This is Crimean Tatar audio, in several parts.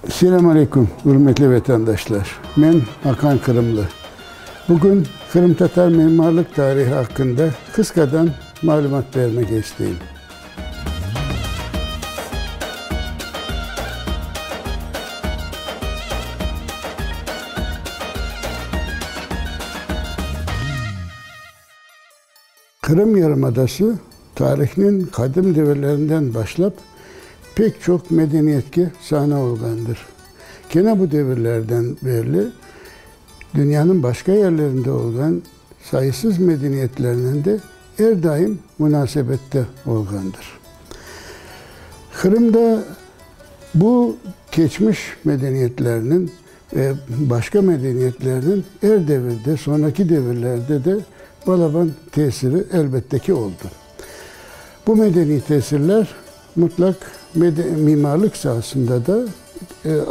Selâm aleyküm, ürmetli vatandaşlar! Men Akan Qırımlı. Bugün qırımtatar mimarlıq tarihi aqqında qısqadan malümat bermege isteyim. Qırım yarımadası tarihniñ qadim devirlerinden başlap pek çoq medeniyetke sahne olğandır. Kene bu devirlerden berli dünyanıñ başqa yerlerinde olğan sayısız medeniyetlernen de er daim munasebette olğandır. Qırımda bu keçmiş medeniyetlerniñ Ve başqa medeniyetlerniñ er devirde, soñraki devirlerde de balaban tesiri elbette ki oldı. Bu medeniy tesirler mutlaq mimarlıq saasında da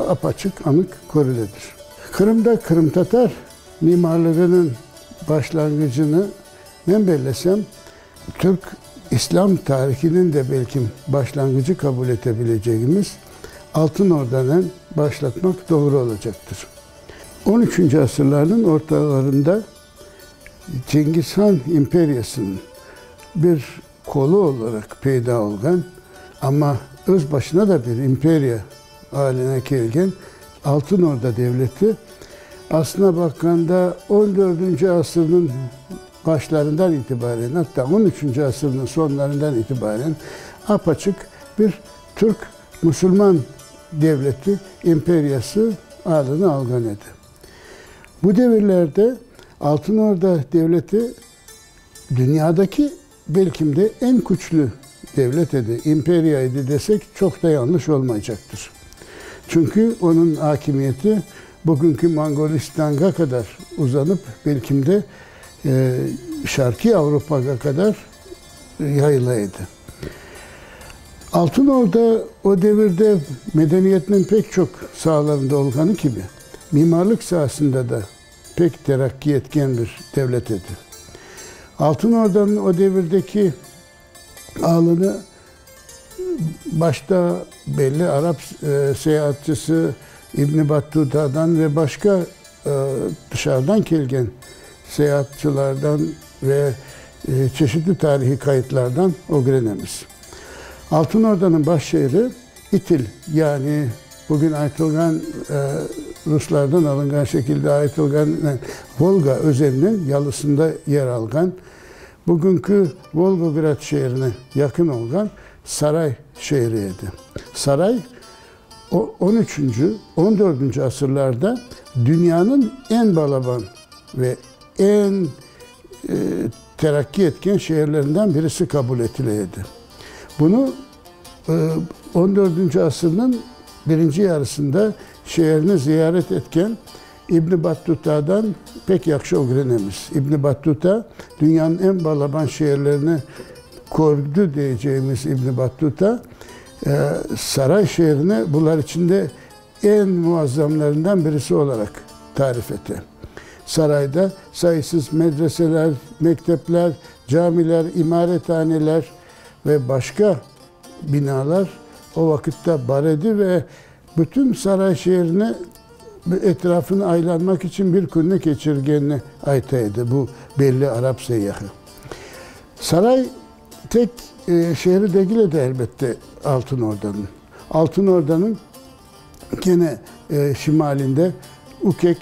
apaçıq, anıq körüledir. Qırımda qırımtatar mimarlığınıñ başlanğıcını, men bellesem, türk İslâm tarihiniñ de belkim başlanğıcı qabul ete bilecegimiz Altın Ordanen başlatmaq doğru olacaqtır. On üçünci asırlarnıñ ortalarında Cengiz Han imperiyasınıñ bir qolu olaraq peyda olğan, amma öz başına da bir imperiya aline kelgen Altın Orda devleti, aslına baqqanda, on dördünci asırnıñ başlarından itibaren, atta on üçünci asırnıñ soñlarından itibaren apaçıq bir türk musulman devleti, imperiyası alını alğan edi. Bu devirlerde Altın Orda devleti dünyadaki belkim de eñ küçlü devlet edi, imperiya edi desek çoq da yañlış olmaycaqtır. Çünki onıñ akimiyeti bugünki Mongolistanğa qadar uzanıp, belkim de Şarqiy Avropağa qadar yayıla edi. Altın Orda o devirde medeniyetniñ pek çoq saalarında olğanı kibi, mimarlıq saasında da pek terakkiy etken bir devlet edi. Altın Ordanıñ o devirdeki alını başta belli arap seyaatçısı İbn Battutadan ve başqa tışarıdan kelgen seyaatçılardan ve çeşitli tarihiy kayıtlardan ögrenemiz. Altın Ordanıñ baş şehri İtil, yani bugün aytılğan ruslardan alınğan şekilde aytılğan Volga özeniniñ yalısında yer alğan, bugünki Volgograd şeerine yaqın olğan Saray şeeri edi. Saray on üçünci, on dördünci asırlarda dünyanıñ eñ balaban ve eñ terakkiy etken şeerlerinden birisi qabul etile edi. Bunı on dördünci asırnıñ birinci yarısında şeerni ziyaret etken İbn Battutadan pek yahşı ögrenemiz. İbn Battuta, dünyanıñ eñ balaban şeerlerini kördi deycegimiz İbn Battuta, Saray şeerini bular içinde eñ muazzamlarından birisi olaraq tarif ete. Sarayda sayısız medreseler, mektepler, camiler, imarethaneler ve başqa binalar o vaqıtta bar edi ve bütün saray şeerini etrafını aylanmaq içün bir künni keçirgenini ayta edi bu belli arap seyyahı. Saray tek şeeri degil edi, elbette, Altın Ordanıñ. Altın Ordanıñ kene şimalinde Ükek,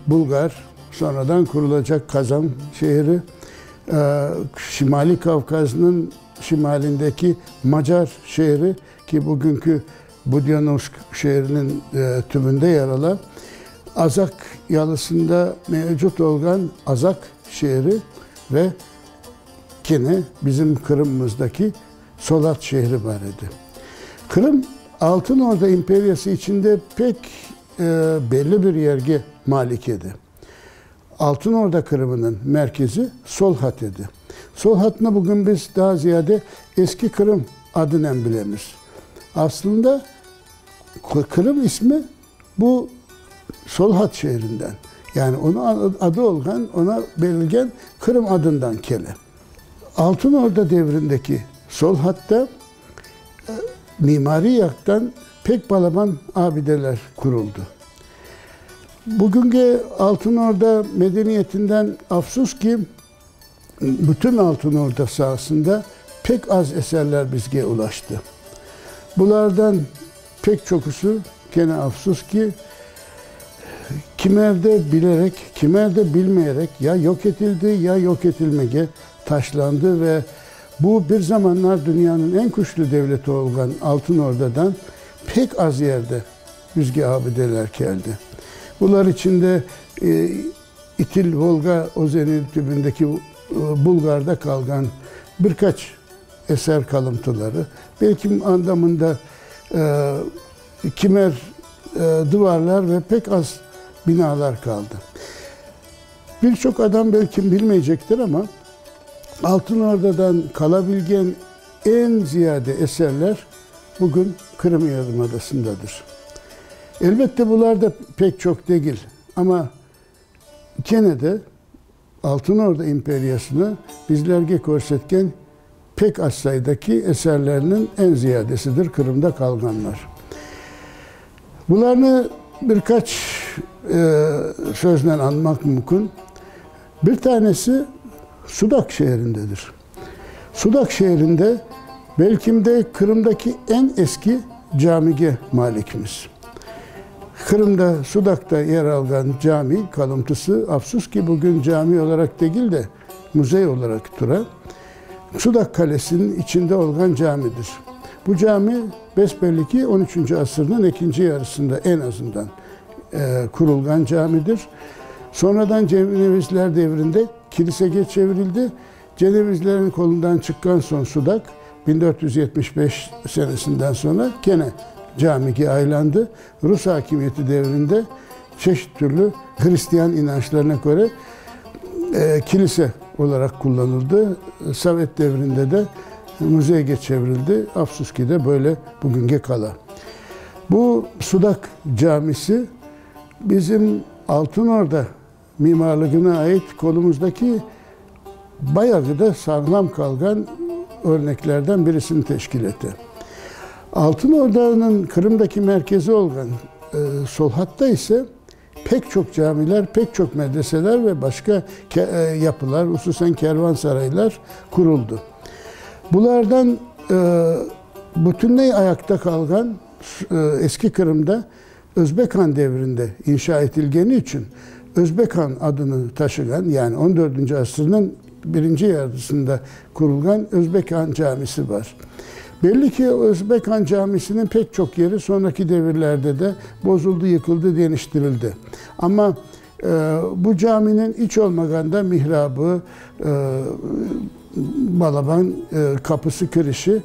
Bulğar, soñradan qurulacaq Qazan şeeri, Şimaliy Kavkaznıñ şimalindeki Macar şeeri, ki bugünki Budyonnovsk şeeriniñ tübünde yer ala, Azaq yalısında mevcut olğan Azaq şeeri ve kene bizim Qırımımızdaki Solat şehri bar edi. Qırım Altın Orda imperiyası içinde pek belli bir yerge malik edi. Altın Orda Qırımınıñ merkezi Solhat edi. Solhatnı bugün biz daa ziyade Eski Qırım adınen bilemiz. Aslında Qırım ismi bu Solhat şehrinden, yani onıñ adı olğan, oña berilgen Qırım adından kele. Altın Orda devrindeki Solhatta mimariy yaqtan. Pek balaban abideler quruldı. Bugünki Altın Orda medeniyetinden afsus ki, bütün Altın Orda saasında pek az eserler bizge ulaştı. Bulardan pek çoqusı, kene afsus ki, kimerde bilerek, kimerde bilmeyerek ya yoq etildi, ya yoq etilmege taşlandı ve bu bir zamanlar dünyanıñ eñ küçlü devleti olğan Altın Ordadan pek az yerde bizge abideler keldi. Bular içinde İtil, Volga, özeni tübündeki Bulgarda qalğan bir qaç eser qalımtıları, belki anda-mında kimer duvarlar ve pek az binalar qaldı. Bir çoq adam belki bilmeycektir, amma Altın Ordadan qalabilgen eñ ziyade eserler bugün Qırım yarımadasındadır. Elbette, bular da pek çoq degil, amma kene de Altın Orda imperiyasını bizlerge körsetken pek az sayıdaki eserlerniñ eñ ziyadesidir Qırımda qalğanlar. Bularnı bir qaç söznen añmaq mümkün. Bir tanesi Sudaq şeerindedir. Sudaq şeerinde belkim de Qırımdaki eñ eski camige malikmiz. Qırımda Sudaqta yer alğan cami qalımtısı, afsus ki, bugün cami olaraq degil de, müzey olaraq tura. Sudaq qalesiniñ içinde olğan camidir. Bu cami, bes-belli ki, on üçünci asırnıñ ekinci yarısında eñ azından qurulğan camidir. Sonradan Cenevizler devrinde kilisege çevirildi. Cenevizlerniñ qolundan çıqqan soñ Sudaq, 1475 senesinden soñra kene camige aylandı. Rus akimiyeti devrinde çeşit türlü hristian inançlarına köre kilise olaraq qullanıldı. Sovet devrinde de müzeyge çevirildi. Afsus ki de böyle bugünge qala. Bu Sudaq camisi bizim Altın Orda mimarlığına ait qolumızdaki bayağı da sağlam qalğan örneklerden birisini teşkil ete. Altın Ordanıñ Qırımdaki merkezi olğan Solhatta ise pek çoq camiler, pek çoq medreseler ve başqa yapılar, hususan kervansaraylar quruldı. Bulardan bütünley ayaqta qalğan Eski Qırımda Özbek han devrinde inşa etilgeni içün Özbek han adını taşığan, yani on dördünci asırnıñ birinci yarısında qurulğan Özbek han camisi bar. Belli ki, Özbek han camisiniñ pek çoq yeri soñraki devirlerde de bozuldı, yıqıldı, deñiştirildi. Amma bu caminiñ iç olmağanda mihrabı, balaban qapısı kirişi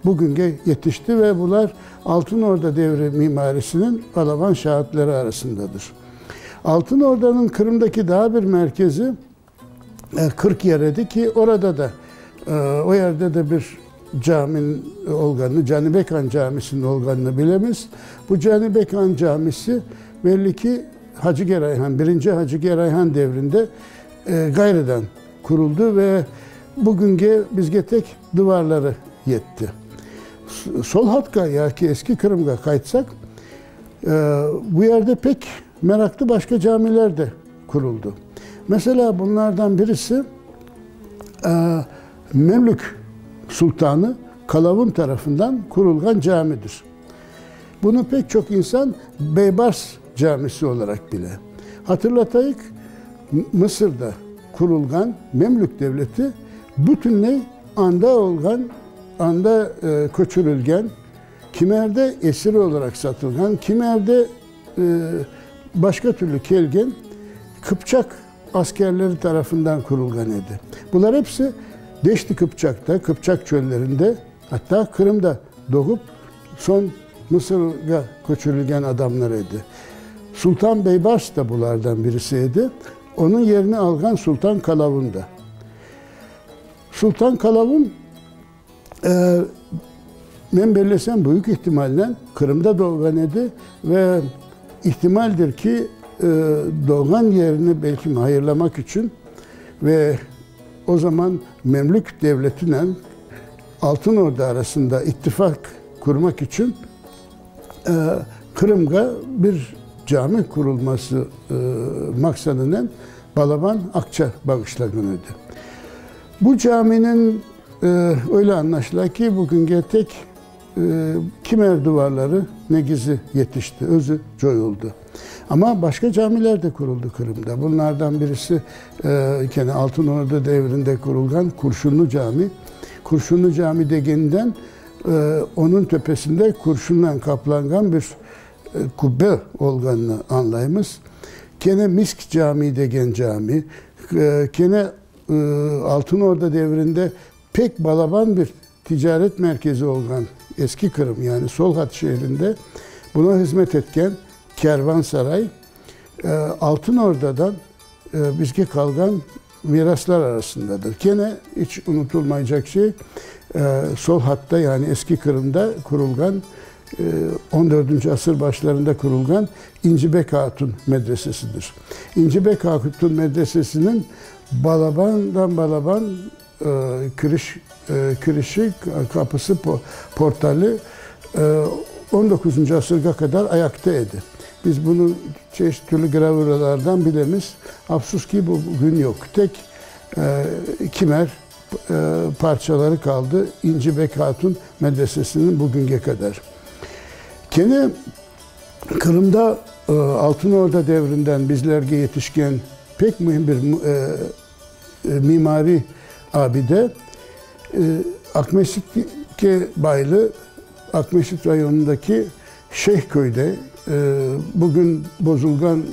bugünge yetişti ve bular Altın Orda devri mimarisiniñ balaban şaatleri arasındadır. Altın Ordanıñ Qırımdaki daa bir merkezi 40 Yer edi ki, orada da, o yerde de bir caminiñ olğanını, Canibek Han camisiniñ olğanını bilemiz. Bu Canibek Han camisi belli ki, Hacı Geray Han, birinci Hacı Geray Han devrinde ğayrıdan quruldı ve bugünge bizge tek dıvarları yetti. Solhatqa yaki Eski Qırımğa qaytsaq, bu yerde pek meraqlı başqa camiler de quruldı. Meselâ, bunlardan birisi Memlük sultanı Kalavun tarafından qurulğan camidir. Bunı pek çoq insan Beybars camisi olaraq bile. Hatırlatayıq, Mısırda qurulğan Memlük devleti bütünley anda olğan, anda köçürilgen, kimerde esir olaraq satılğan, kimerde başqa türlü kelgen Qıpçaq askerleri tarafından qurulğan edi. Bular episi Deşt-i Qıpçaqta, Qıpçaq çöllerinde, atta Qırımda doğıp, soñ Mısırğa köçürilgen adamlar edi. Sultan Beybars da bulardan birisi edi. Onıñ yerini alğan Sultan Kalavun da. Sultan Kalavun, men bellesem, büyük ihtimalnen Qırımda doğğan edi ve ihtimaldir ki, doğğan yerini belki hayırlamaq içün ve o zaman Memlük devletinen Altın Orda arasında ittifaq qurmaq içün. Qırımğa bir cami qurulması maqsadınen balaban aqça bağışlağan edi. Bu caminiñ, öyle añlaşıla ki, bugünge tek kimer duvarları, negizi yetişti, özü coyuldı. Amma başqa camiler de quruldı Qırımda. Bunlardan birisi kene Altın Ordu devrinde qurulğan Qurşunlı cami. Qurşunlı cami degeninden, onıñ töpesinde qurşunnan qaplanğan bir kubbe olğanını añlaymız. Kene Misk cami degen cami, kene Altın Orda devrinde pek balaban bir ticaret merkezi olğan Eski Qırım, yani Solhat şeerinde buna hızmet etken kervan-saray Altın Ordadan bizge qalğan miraslar arasındadır. Kene iç unutılmaycaq şey, Solhatta, yani Eski Qırımda qurulğan, on dördünci asır başlarında qurulğan İncibek Hatun medresesidir. İncibek Hatun medresesiniñ balabandan balaban kiriş kirişi, qapısı, portali on doquzıncı asırğa qadar ayaqta edi. Biz bunı çeşit türlü gravüralardan bilemiz. Afsus ki, bu bugün yoq. Tek kimer parçaları qaldı İncibek Hatun medresesiniñ bugünge qadar. Kene Qırımda Altın Orda devrinden bizlerge yetişken pek mühim bir mimariy abide Aqmescitke baylı Aqmescit rayonındaki Şeyhköyde, bugün bozulğan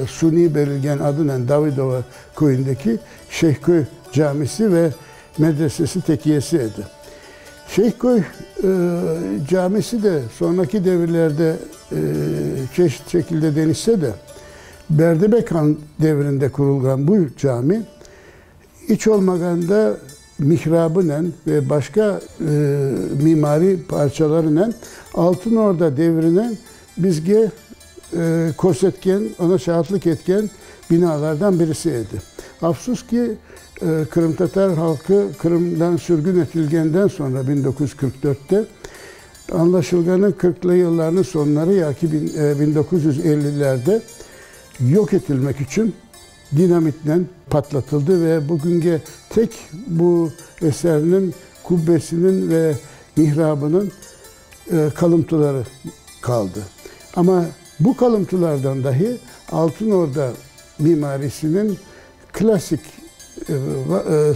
suniy berilgen adınen Davıdova köyündeki Şeyhköy camisi ve medresesi tekiyesi edi. Şeyhköy camisi de soñraki devirlerde çeşit şekilde deñişse de, Berdibek han devrinde qurulğan bu cami, iç olmağanda mihrabınen ve başqa mimariy parçalarınen Altın Orda devrinen bizge körsetken, oña şaatlıq etken binalardan birisi edi. Afsus ki, qırımtatar halqı Qırımdan sürgün etilgenden soñra, 1944-te, Añlaşılğanı, qırqlı yıllarnıñ soñları yaki 1950-lerde yoq etilmek içün dinamitnen patlatıldı ve bugünge tek bu eserniñ kubbesiniñ ve mihrabınıñ qalımtıları qaldı. Amma bu qalımtılardan dahi Altın Orda mimarisiniñ klassik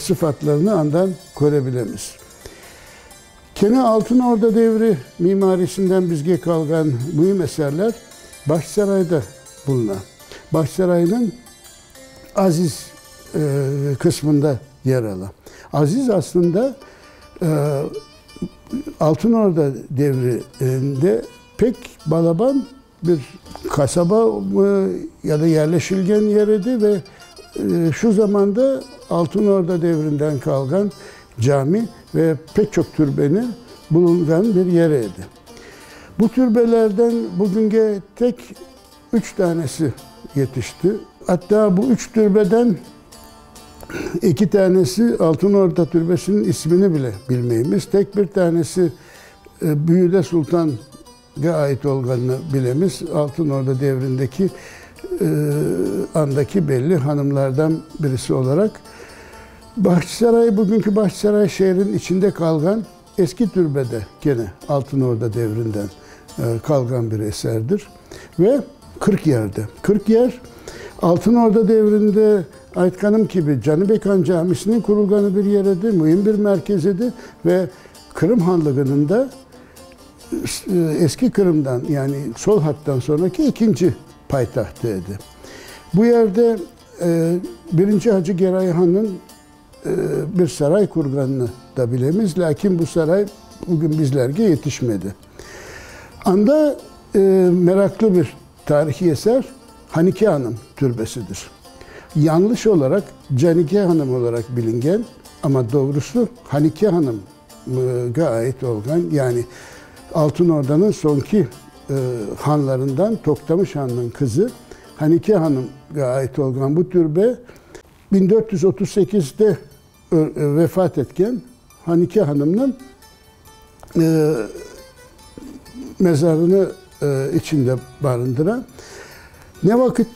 sıfatlarını andan köre bilemiz. Kene Altın Orda devri mimarisinden bizge qalğan müim eserler Bağçasarayda buluna. Bağçasaraynıñ Aziz qısmında yer ala. Aziz aslında Altın Orda devrinde pek balaban bir qasaba ya da yerleşilgen yer edi ve şu zamanda Altın Orda devrinden qalğan cami ve pek çoq türbeni bulunğan bir yer edi. Bu türbelerden bugünge tek üç tanesi yetişti. Atta bu üç türbeden eki tanesi Altın Orda türbesiniñ ismini bile bilmeymiz. Tek bir tanesi Büyüde Sultan Ge ait olğanını bilemiz. Altın Orda devrindeki andaki belli hanımlardan birisi olaraq Bahçisaray, bugünki Bahçisaray şeeriniñ içinde qalğan eski türbe de kene Altın Orda devrinden qalğan bir eserdir. Ve Qırq Yerde. 40 Yer, Altın Orda devrinde, aytqanım kibi, Canıbek Han camisiniñ qurulğanı bir yer edi, müim bir merkez edi ve Qırım Hanlığınıñ da Eski Qırımdan, yani Solhattan sonraki ekinci paytahtı edi. Bu yerde birinci Hacı Geray Hannıñ bir saray qurğanını da bilemiz, lâkin bu saray bugün bizlerge yetişmedi. Anda meraqlı bir tarihiy eser Hanike Hanım türbesidir. Yañlış olaraq Canike Hanım olaraq bilingen, amma doğrusı Hanike Hanım ga ait olğan, yani Altın Ordanıñ soñki hanlarından Toqtamış hannıñ qızı Hanike hanımğa ait olğan bu türbe 1438-de vefat etken Hanike hanımnıñ mezarını. içinde barındıra. Ne vaqıt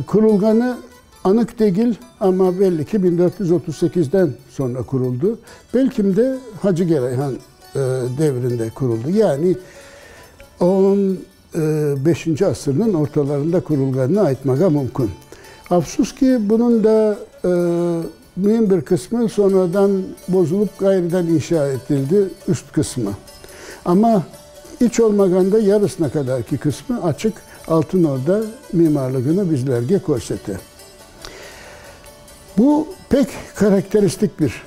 qurulğanı anıq degil, amma belli ki, 1438-den soñra quruldı. Belkim de Hacı Geray Han devrinde quruldı. Yani on beşinci asırnıñ ortalarında qurulğanını aytmağa mümkün. Afsus ki, bunıñ da müim bir qısmı soñradan bozulıp ğayrıdan inşa etildi, üst qısmı. Amma iç olmağanda yarısına qadarki qısmı açıq Altın Orda mimarlığını bizlerge körsete. Bu pek karakteristik bir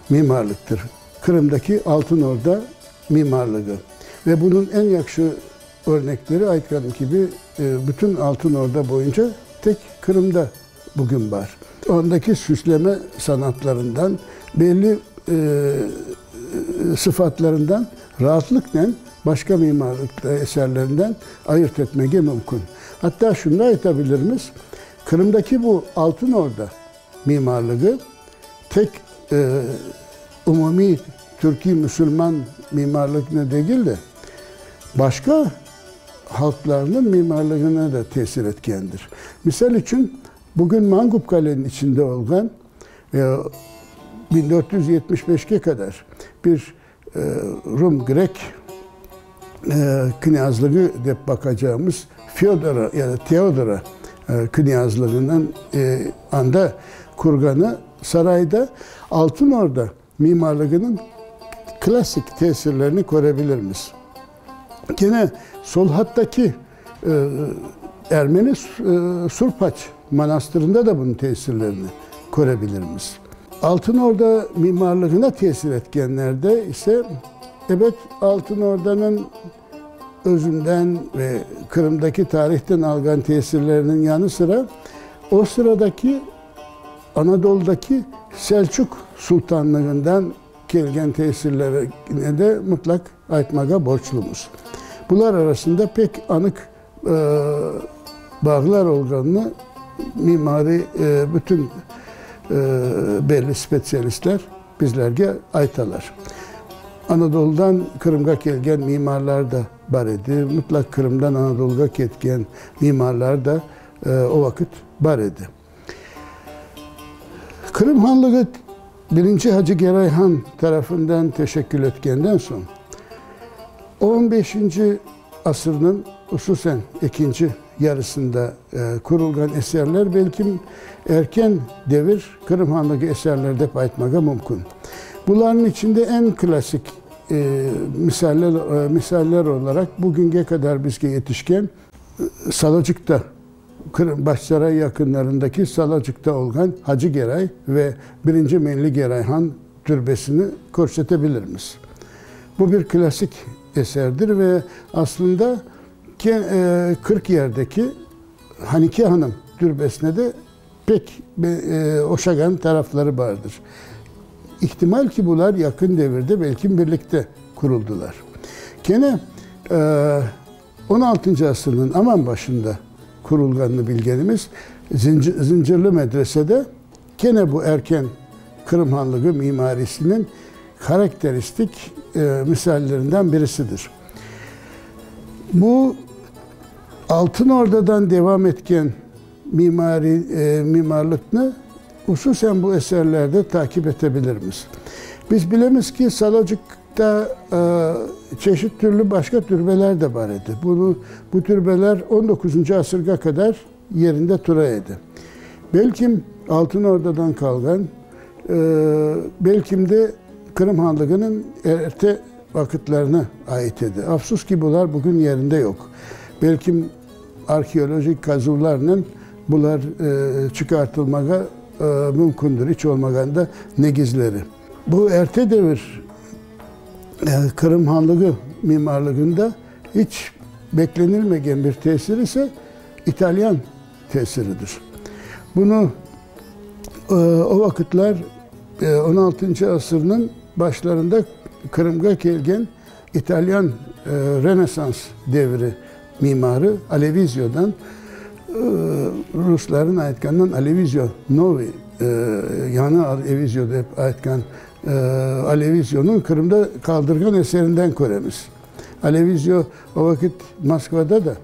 mimarlıqtır, Qırımdaki Altın Orda mimarlığı. Ve bunıñ eñ yahşı örnekleri, aytqanım kibi, bütün Altın Orda boyunca tek Qırımda bugün bar. Ondaki süsleme sanatlarından, belli sıfatlarından raatlıqnen başqa mimarlıq eserlerinden ayırt etmege mümkün. Hatta şunı da aytabilirmiz, Qırımdaki bu Altın Orda mimarlığı tek umumiy türkiy musulman mimarlıqına degil de, başqa halqlarnıñ mimarlığına da tesir etkendir. Misal içün, bugün Mangup Qaleniñ içinde olğan ve 1475-ke qadar bir Rum-grek knâzlığı dep baqacağımız Feodora ya da Teodora knâzlığınıñ anda qurğanı sarayda Altın Orda mimarlığınıñ klassik tesirlerini körebilirmiz. Kene Solhattaki Ermeni Surpaç manastırında da bunıñ tesirlerini körebilirmiz. Altın Orda mimarlığına tesir etkenlerde ise, ebet, Altın Ordanıñ özünden ve Qırımdaki tarihten alğan tesirleriniñ yanı sıra, o sıradaki Anadoludaki Selçuk sultanlığından kelgen tesirlerine de mıtlaq aytmağa borclumız. Bular arasında pek anıq bağlar olğanını mimari bütün belli spetsialistler bizlerge aytalar. Anadoludan Qırımğa kelgen mimarlar da bar edi, mıtlaq Qırımdan Anadoluğa ketken mimarlar da o vaqıt bar edi. Qırım Hanlığı Birinci Hacı Geray Han tarafından teşekkül etkenden soñ, on beşinci asırnıñ, hususen ekinci yarısında qurulğan eserler belkim erken devir Qırım Hanlığı eserleri dep aytmağa mümkün. Bularnıñ içinde eñ klassik misaller misaller olaraq bugünge qadar bizge yetişken Salacıqta Qırım Bağçasaray yaqınlarındaki Salacıqta olğan Hacı Geray ve Birinci Meñli Geray Han türbesini körsetebilirmiz. Bu bir klassik eserdir ve aslında 40 yerdeki Hanike hanım türbesine de pek oşağan tarafları bardır. İhtimal ki, bular yaqın devirde, belkim birlikte quruldılar. Kene On altıncı asırnıñ aman başında qurulğanını bilgenimiz Zıncırlı medresede kene bu erken Qırım Hanlığı mimarisiniñ harakteristik misallerinden birisidir. Bu Altın Ordadan devam etken mimari mimarlıqnı hususen bu eserlerde takip etebilirmiz. Biz bilemiz ki, Salacıqta çeşit türlü başqa türbeler de bar edi. Bunı, bu türbeler on doquzıncı asırğa qadar yerinde tura edi. Belkim, Altın Ordadan qalğan, belkim de Qırım Hanlığınıñ erte vaqıtlarına ait edi. Afsus ki, bular bugün yerinde yoq. Belkim, Arheolojik qazuvlarnen bular çıqartılmağa mümkündür, iç olmağanda negizleri. Bu erte devir Qırım Hanlığı mimarlığında iç beklenilmegen bir tesir ise italyan tesiridir. Bunı o vaqıtlar on altıncı asırnıñ başlarında Qırımğa kelgen İtalyan Renessans devri mimarı Aleviziodan, rusların aytqanından Alevizio Novıy, yañı Alevizio dep aytqan Alevizionıñ Qırımda qaldırğan eserinden köremiz. Alevizio o vaqıt Moskvada da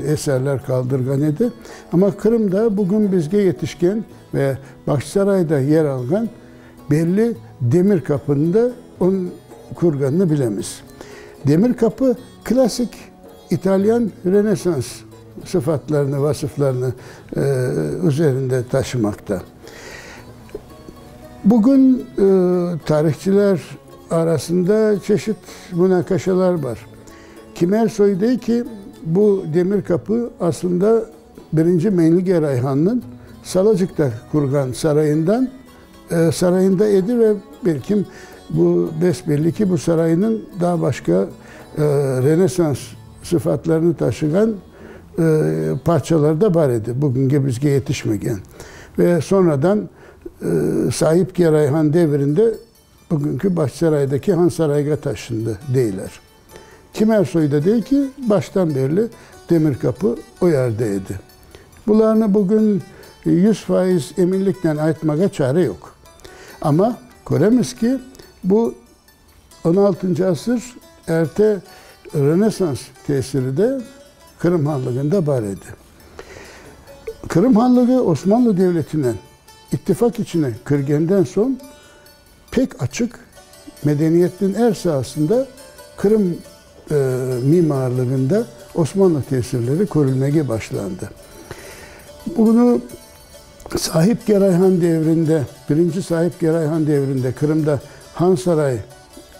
eserler qaldırğan edi. Amma Qırımda bugün bizge yetişken ve Bağçasarayda yer alğan belli Demir qapını da onıñ qurğanını bilemiz. Demir qapı klassik italyan Renessans sıfatlarını, vasıflarını üzerinde taşımaqta. Bugün tarihçiler arasında çeşit munaqaşalar bar. Kimer soy dey ki, bu demir qapı aslında birinci Meñli Geray hannıñ Salacıqta qurğan sarayından sarayında edi ve belkim bu bes-belli ki, bu saraynıñ daa başqa Renessans sıfatlarını taşığan parçaları da bar edi, bugünge bizge yetişmegen. Ve sonradan Sahip Geray han devirinde bugünki Bağçasaraydaki Hansarayğa taşındı, deyler. Kimer soy da dey ki, baştan berli Demir Qapı o yerde edi. Bularnı bugün 100% eminliknen aytmağa çare yoq. Amma köremiz ki, bu on altıncı asır erte Rönesans tesiri de Qırım Hanlığında bar edi. Qırım Hanlığı Osmanlı Devletinen ittifaq içine kirgenden soñ pek açıq medeniyetniñ er saasında Qırım mimarlığında Osmanlı tesirleri körülmege başlandı. Bunı Sahip Geray Han devrinde, birinci Sahip Geray Han devrinde Qırımda Han Saray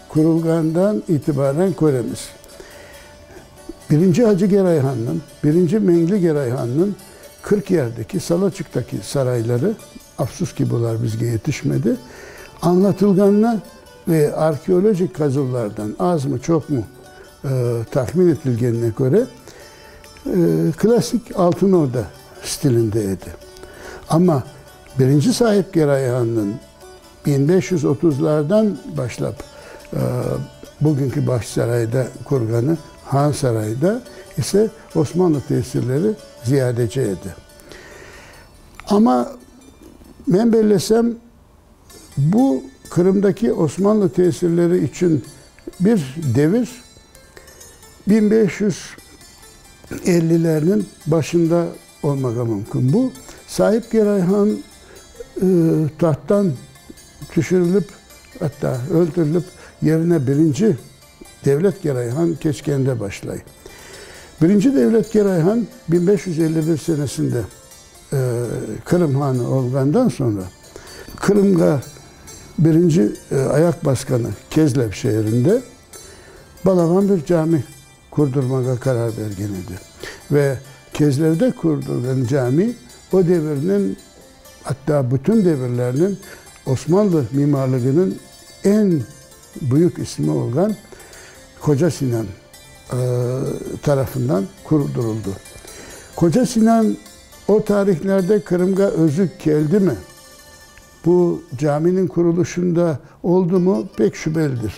qurulğandan itibaren köremiz. Birinci Hacı Geray Hannıñ, birinci Meñli Geray Hannıñ Qırq Yerdeki, Salaçıqtaki sarayları, afsus ki, bular bizge yetişmedi, añlatılğanına ve arheolojik qazuvlardan azmı, çoqmı tahmin etilgenine köre, klassik Altın Orda stilinde edi. Amma birinci Sahip Geray Hannıñ 1530-lardan başlap bugünki Bağçasarayda qurğanı Han Sarayda ise Osmanlı tesirleri ziyadece edi. Amma men bellesem, bu Qırımdaki Osmanlı tesirleri içün bir devir 1550-lerniñ başında olmağa mümkün. Bu Sahip Geray Han tahttan tüşürilip, atta öldürilip, yerine birinci Devlet Geray Han keçkende başlay. Birinci Devlet Geray Han 1551 senesinde Qırım hanı olğandan soñra Qırımğa birinci ayaq basqanı Kezlev şeerinde balaban bir cami qurdurmağa qarar bergen edi. Ve Kezlevde qurdurğan cami o devirniñ, atta bütün devirlerniñ Osmanlı mimarlığınıñ eñ büyük ismi olğan Koca Sinan tarafından qurdurıldı. Koca Sinan o tarihlerde Qırımğa özü keldimi, bu caminiñ qurulışında oldumı pek şübelidir.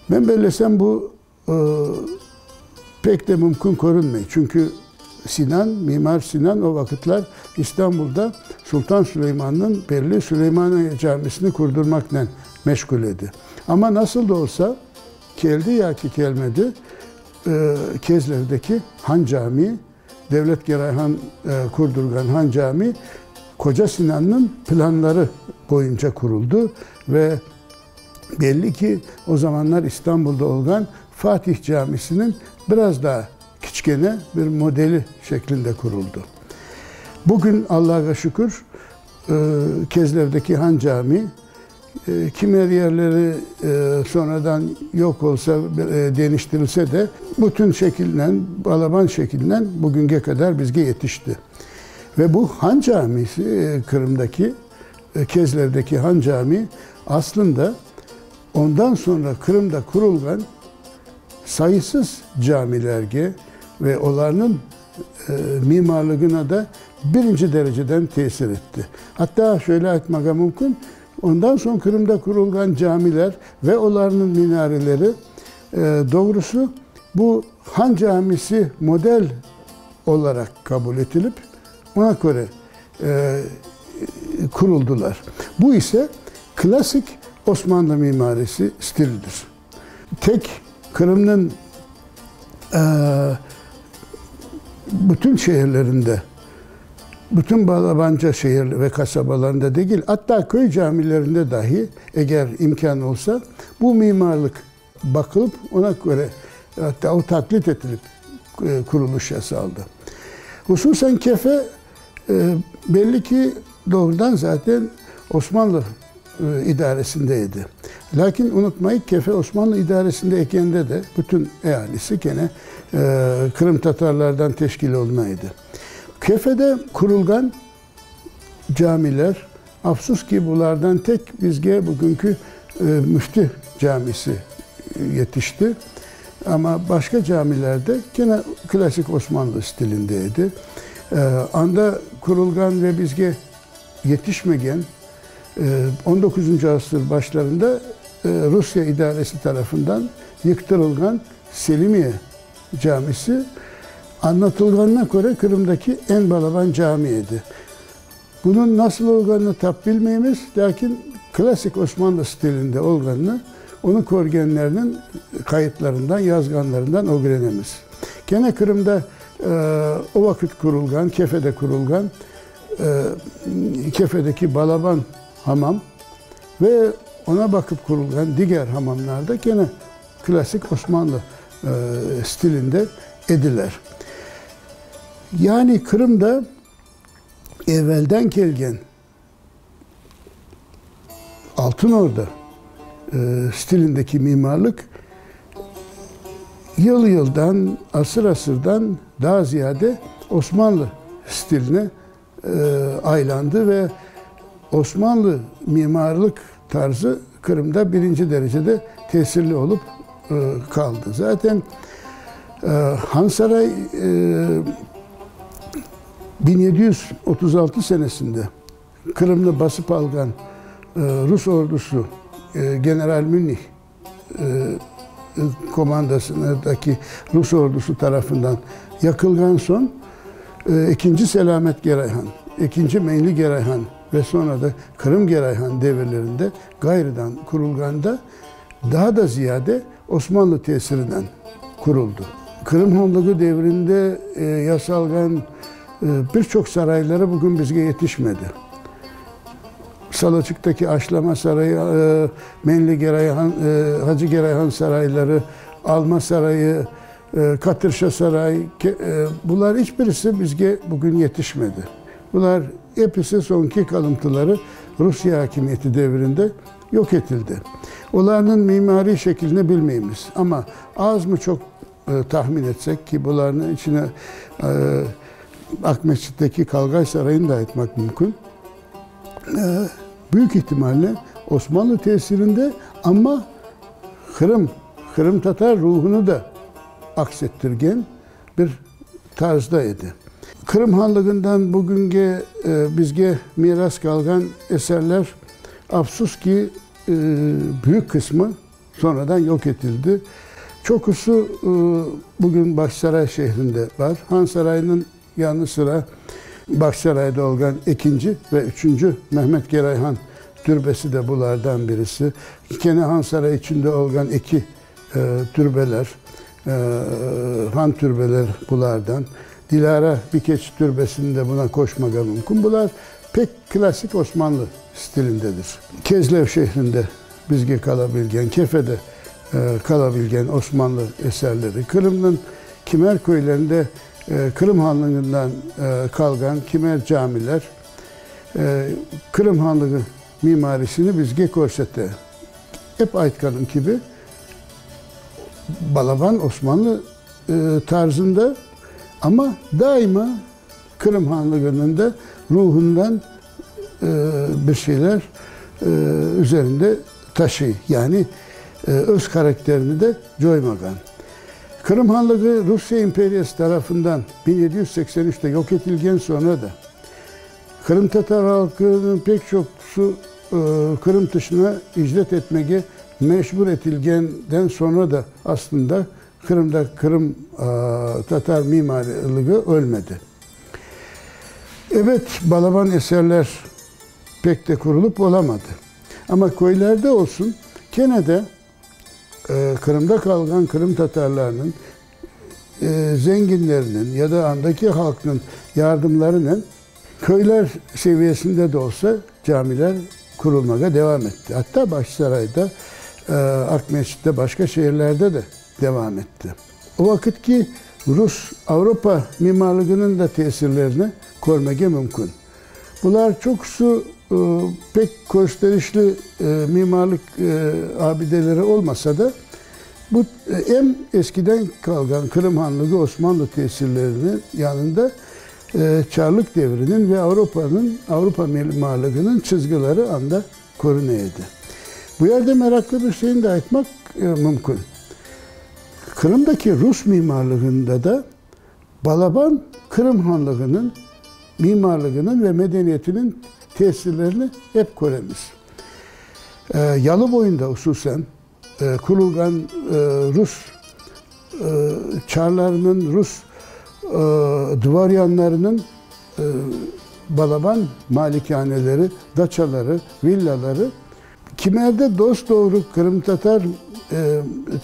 Men bellesem, bu pek de mümkün körünmey, çünki Sinan, Mimar Sinan o vaqıtlar İstanbulda Sultan Süleymannıñ belli Süleymaniye camisini qurdurmaqnen meşğul edi. Amma nasıl da olsa, keldi yaki kelmedi, Kezlevdeki Han Cami, Devlet Geray Han qurdurğan Han Cami Koca Sinannıñ planları boyunca quruldı ve belli ki, o zamanlar İstanbulda olğan Fatih Camisiniñ biraz daa kiçkene bir modeli şeklinde quruldı. Bugün, Allağa şükür, Kezlevdeki Han Cami, kimer yerleri sonradan yoq olsa, deñiştirilse de, bütün şekilnen, balaban şekilnen bugünge qadar bizge yetişti. Ve bu Han Camisi, Qırımdaki, Kezlevdeki Han Cami, aslında ondan soñra Qırımda qurulğan sayısız camilerge ve olarnıñ mimarlığına da birinci dereceden tesir etti. Atta şöyle aytmağa mümkün, ondan soñ Qırımda qurulğan camiler ve olarnıñ minareleri, doğrusı, bu Han Camisi model olaraq qabul etilip, oña köre quruldılar. Bu ise klassik Osmanlı mimarisi stilidir. Tek Qırımnıñ Bütün şeerlerinde, bütün balabanca şeer ve qasabalarında degil, atta köy camilerinde dahi, eger imkân olsa, bu mimarlık baqılıp, ona köre, atta o taqlit etilip qurulış yasaldı. Hususan Kefe, belli ki, doğrudan zaten Osmanlı idaresinde edi. Lâkin unutmayıq, Kefe Osmanlı idaresinde ekende de bütün ealisi kene qırımtatarlardan teşkil oluna edi. Kefede qurulğan camiler, afsus ki, bulardan tek bizge bugünki Müfti camisi yetişti. Amma başqa camilerde kene klasik Osmanlı stilinde edi. Anda qurulğan ve bizge yetişmegen on doquzıncı asır başlarında Rusiye idaresi tarafından yıqtırılğan Selimiye camisi, añlatılğanına köre, Qırımdaki eñ balaban cami edi. Bunıñ nasıl olğanını tap bilmeymiz, lâkin klassik Osmanlı stilinde olğanını onı körgenlerniñ qayıtlarından, yazğanlarından ögrenemiz. Kene Qırımda o vaqıt qurulğan, Kefede qurulğan Kefedeki balaban hamam ve ona baqıp qurulğan diger hamamlar da kene klassik Osmanlı stilinde ediler. Yani Qırımda evelden kelgen Altın Orda stilindeki mimarlık yıl-yıldan, asır-asırdan daa ziyade Osmanlı stiline aylandı ve Osmanlı mimarlık tarzı Qırımda birinci derecede tesirli olıp qaldı. Zaten Hansaray 1736 senesinde Qırımnı basıp alğan rus ordusı general Münih komandasındaki rus ordusı tarafından yaqılğan soñ, ekinci Selâmet Gerayhan, ekinci Meñli Gerayhan ve soñra da Qırım Gerayhan devirlerinde ğayrıdan qurulğanda daa da ziyade Osmanlı tesirinen quruldı. Qırım Hanlığı devrinde yasalğan bir çoq sarayları bugün bizge yetişmedi. Salaçıqtaki Aşlama sarayı, Meñli Gerayhan, Hacı Gerayhan sarayları, Alma sarayı, Katırşa saray, bular iç birisi bizge bugün yetişmedi. Bular episi soñki qalımtıları Rusiye akimiyeti devrinde yoq etildi. Olarnıñ mimariy şeklini bilmeymiz, amma azmı çoq tahmin etsek ki, bularnıñ içine Aqmescitteki Qalğay sarayını da aytmaq mümkün, büyük ihtimalle Osmanlı tesirinde, amma Qırım, qırımtatar ruhunı da aks ettirgen bir tarzda edi. Qırım Hanlığından bugünge bizge miras qalğan eserler, afsus ki, büyük qısmı sonradan yoq etildi. Çoqusı bugün Bağçasaray şehrinde bar. Han Sarayınıñ yanı sıra Bağçasarayda olğan ekinci ve üçünci Mehmet Geray Han türbesi de bulardan birisi. Kene Han Sarayı içinde olğan eki türbeler, han türbeler bulardan. Dilâra Bikeç türbesini de buna qoşmağa mümkün. Bular pek klassik Osmanlı stilindedir. Kezlev şehrinde bizge qalabilgen, Kefede qalabilgen Osmanlı eserleri, Qırımnıñ kimer köylerinde Qırım Hanlığından qalğan kimer camiler Qırım Hanlığı mimarisini bizge körsete. Ep aytqanım kibi, balaban Osmanlı tarzında, amma daima Qırım Hanlığınıñ da ruhundan bir şeyler üzerinde taşıy, yani öz harakterini de coymağan. Qırım Hanlığı Rusiye imperiyası tarafından 1783-te yoq etilgen soñra da qırımtatar halqınıñ pek çoqusı Qırım tışına icret etmege mecbur etilgenden soñra da aslında Qırımda Qırım tatar mimarlığı ölmedi. Ebet, balaban eserler pek de qurulıp olamadı. Amma köylerde olsun, kene de Qırımda qalğan qırımtatarlarnıñ. zenginlerniñ ya da andaki halqnıñ yardımlarınen köyler seviyesinde de olsa camiler qurulmağa devam etti. Atta Bağçasarayda, Aqmescitte, başqa şeerlerde de devam etti. O vaqıtki rus, avropa mimarlığınıñ da tesirlerini körmege mümkün. Bular çoqusı pek kösterişli mimarlıq abideleri olmasa da, bu em eskiden qalğan Qırım Hanlığı, Osmanlı tesirleriniñ yanında çarlıq devriniñ ve Avropanıñ, Avropa mimarlığınıñ çizgileri anda körüne edi. Bu yerde meraqlı bir şeyni de aytmaq mümkün. Qırımdaki rus mimarlığında da Balaban Qırım Hanlığınıñ mimarlığınıñ ve medeniyetiniñ tesirlerini ep köremiz. Yalı boyunda hususan qurulğan rus çarlarınıñ, rus dvoryanlarınıñ balaban malikâneleri, daçaları, villaları Kimerde dos-doğru qırımtatar,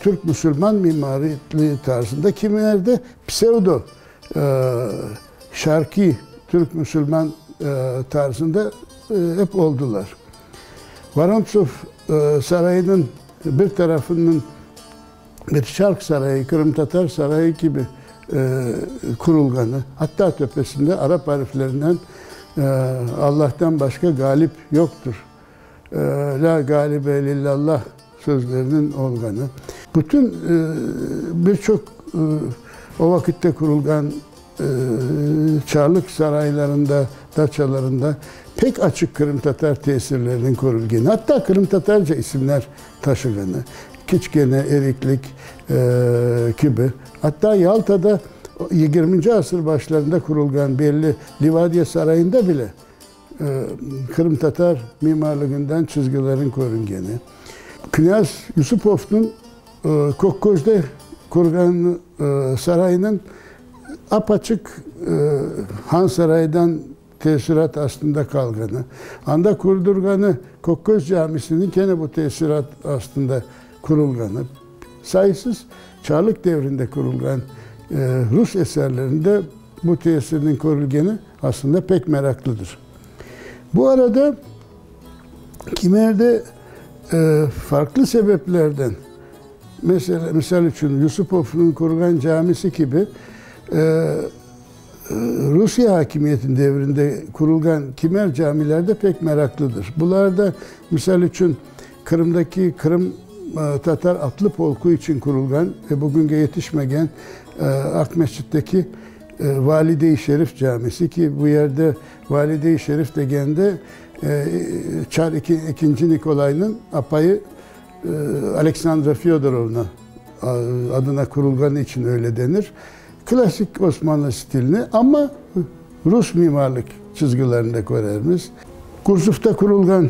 türk-musulman mimariliği tarzında, kimerde psevdo şarkiy türk-musulman tarzında ep oldılar. Vorontsov sarayınıñ bir tarafınıñ bir şarq sarayı, qırımtatar sarayı kibi qurulğanı, atta töpesinde arap ariflerinden Allahtan başqa ğalip yoqtır Lâ galibe lillallah sözleriniñ olğanı, bütün bir çoq o vaqitte qurulğan çarlıq saraylarında, daçalarında pek açıq qırımtatar tesirleriniñ körülgeni, atta qırımtatarca isimler taşığanı, Kiçkene, Eriklik kibi, atta Yaltada yigirminci asır başlarında qurulğan belli Livadiya sarayında bile Qırımtatar mimarlığından çizgilerin körüngeni, knâz Yusupovnıñ Kökközde qurğan sarayınıñ ap-açıq Han sarayından tesirat astında qalğanı, anda qurdurğanı Kökköz camisiniñ kene bu tesirat astında qurulğanı, sayısız çarlıq devrinde qurulğan rus eserlerinde bu tesirniñ körülgeni Aslında pek meraqlıdır. Bu arada kimerde farqlı sebeplerden, mesela, misal içün Yusupovnıñ qurğan camisi kibi, Rusiye akimiyetiniñ devrinde qurulğan kimer camiler de pek meraqlıdır. Bular da, misal içün, Qırımdaki Qırım tatar atlı polku içün qurulğan ve bugünge yetişmegen Aqmescitteki Valide-i Şerif camisi ki, bu yerde Valide-i Şerif degende çar ekinci Nikolaynıñ apayı Aleksandra Fyodorovna adına qurulğanı içün öyle denir. Klassik osmanlı stilini, amma rus mimarlık çizgilerinde körermiz. Gurzufta qurulğan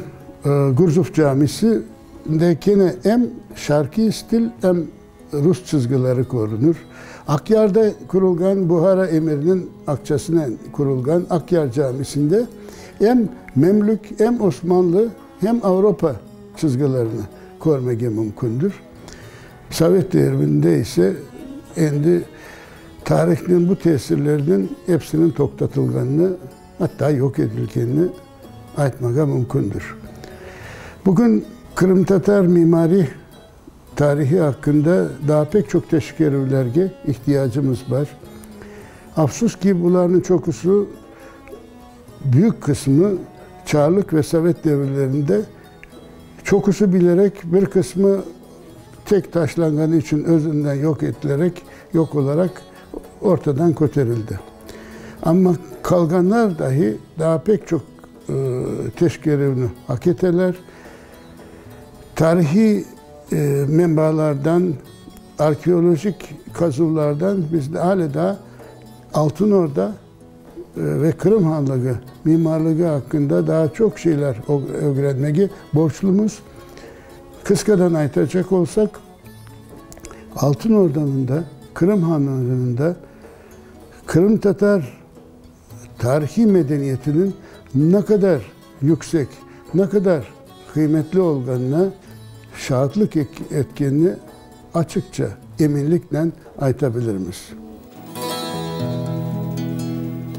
Gurzuf camisi de kene em şarqiy stil, em rus çizgileri körünir. Aqyarda qurulğan Buhara emiriniñ aqçasınen qurulğan Aqyar camisinde em Memlük, em Osmanlı, hem Avropa çizgilerini körmege mümkündir. Sovet devrinde ise endi tarihniñ bu tesirleriniñ epsiniñ toqtatılğanını, atta yoq etilgenini aytmağa mümkündir. Bugün qırımtatar mimari tarihi aqqında daa pek çoq teşkerüvlerge ihtiyacımız bar. Afsus ki, bularnıñ çoqusı, büyük qısmı çarlıq ve sovet devirlerinde çoqusı bilerek, bir qısmı tek taşlanğanı içün özünden yoq etilerek, yoq olaraq ortadan köterildi. Amma qalğanlar dahi daa pek çoq teşkerüvni aq eteler. Tarihiy menbalardan, arkeolojik qazuvlardan biz ale daa Altın Orda ve Qırım Hanlığı mimarlığı aqqında daa çoq şeyler ögrenmege borclumız. Qısqadan aytacaq olsaq, Altın Ordanıñ da, Qırım Hanlığınıñ da qırımtatar tarihiy medeniyetiniñ ne qadar yüksek, ne qadar qıymetli olğanına şaatlıq etkenini açıqça, eminliknen ayta bilirmiz.